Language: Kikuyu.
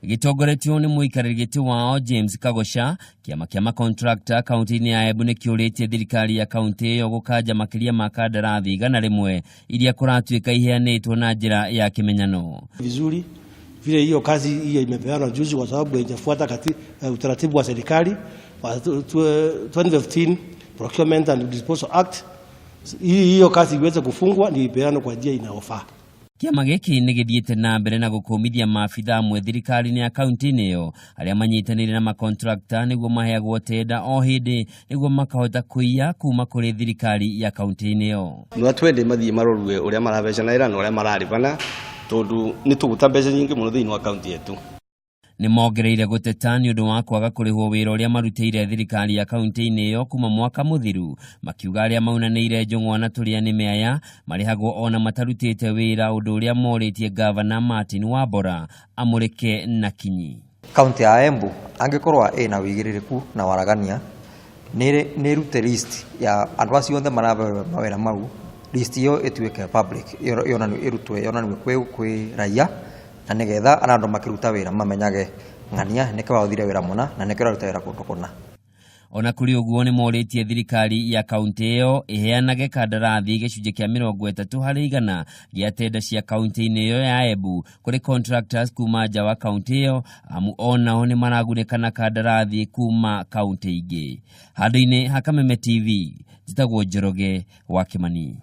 Gĩtongoretio nĩ mũikarĩri gĩtĩ wao James Kagocha, kĩama kĩa makontrakta kaunti-inĩ ya Embu nĩ kĩũrĩtie thirikari ya kaunti ĩyo gũkanja makĩria ma kandarathi 100 iria kũratuĩka iheanĩtwo na njĩra ya kĩmenyano. Vizuri vile hiyo kazi hiyo imepeanwa juzi, kwa sababu haijafuata utaratibu wa serikali wa 2015 Procurement and Disposal Act. Hii hiyo kazi iweze kufungwa ni ipeanwe kwa njia inayofaa. Kĩama gĩkĩ nĩ gĩthiĩte na mbere na gũkũmithia maabitha amwe thirikari-inĩ ya kaunti-inĩ ĩyo arĩa manyitanĩire na makontrakta nĩguo maheagwo tenda o hĩndĩ nĩguo makahota kũiya kuma kũrĩ thirikari ya kaunti-inĩ ĩyo. No twende mathiĩ marorue ũrĩa marabecanĩra na ũrĩa mararĩbana, tondũ nĩ tũgũta mbeca nyingĩ mũno thĩinĩ wa kaunti yetu. Nĩ mongereire gũteta nĩ ũndũ wa kwaga kũrĩhwo wĩra ũrĩa marutĩire thirikari ya kaunti-inĩ ĩyo kuma mwaka mũthiru, makiuga arĩa maunanĩire njũng'wa na tũrĩa nĩ mĩaya marĩhagwo ona matarutĩte wĩra, ũndũ ũrĩa morĩtie ngavana Martin Wambora amũrĩke na kinyi. Kaunti ya Embu angĩkorwo ĩna wĩigĩrĩrĩku na waragania, nĩ ĩrute list ya andũ acio othe maraheo mawĩra mau. List ĩyo ĩtuĩke public, yonanio, ĩrutwe, yonanio kwĩ raia, na nĩgetha arĩa andũ makĩruta wĩra mamenyage ng'ania nĩkĩ wathire wĩra mũna na nĩkĩ ũraruta wĩra kũndũ kũna. Ona kũrĩ ũguo, nĩ morĩtie thirikari ya kaunti ĩyo ĩheanage kandarathi gĩcunjĩ kĩa 30% gĩa tenda cia kaunti-inĩ ĩyo ya Embu kũrĩ contractors kuma nja wa kaunti ĩyo, amu onao nĩ maragunĩka na kandarathi kuma kaunti ingĩ. Handũ-inĩ ha Kameme TV, njĩtagwo Njoroge wa Kĩmani.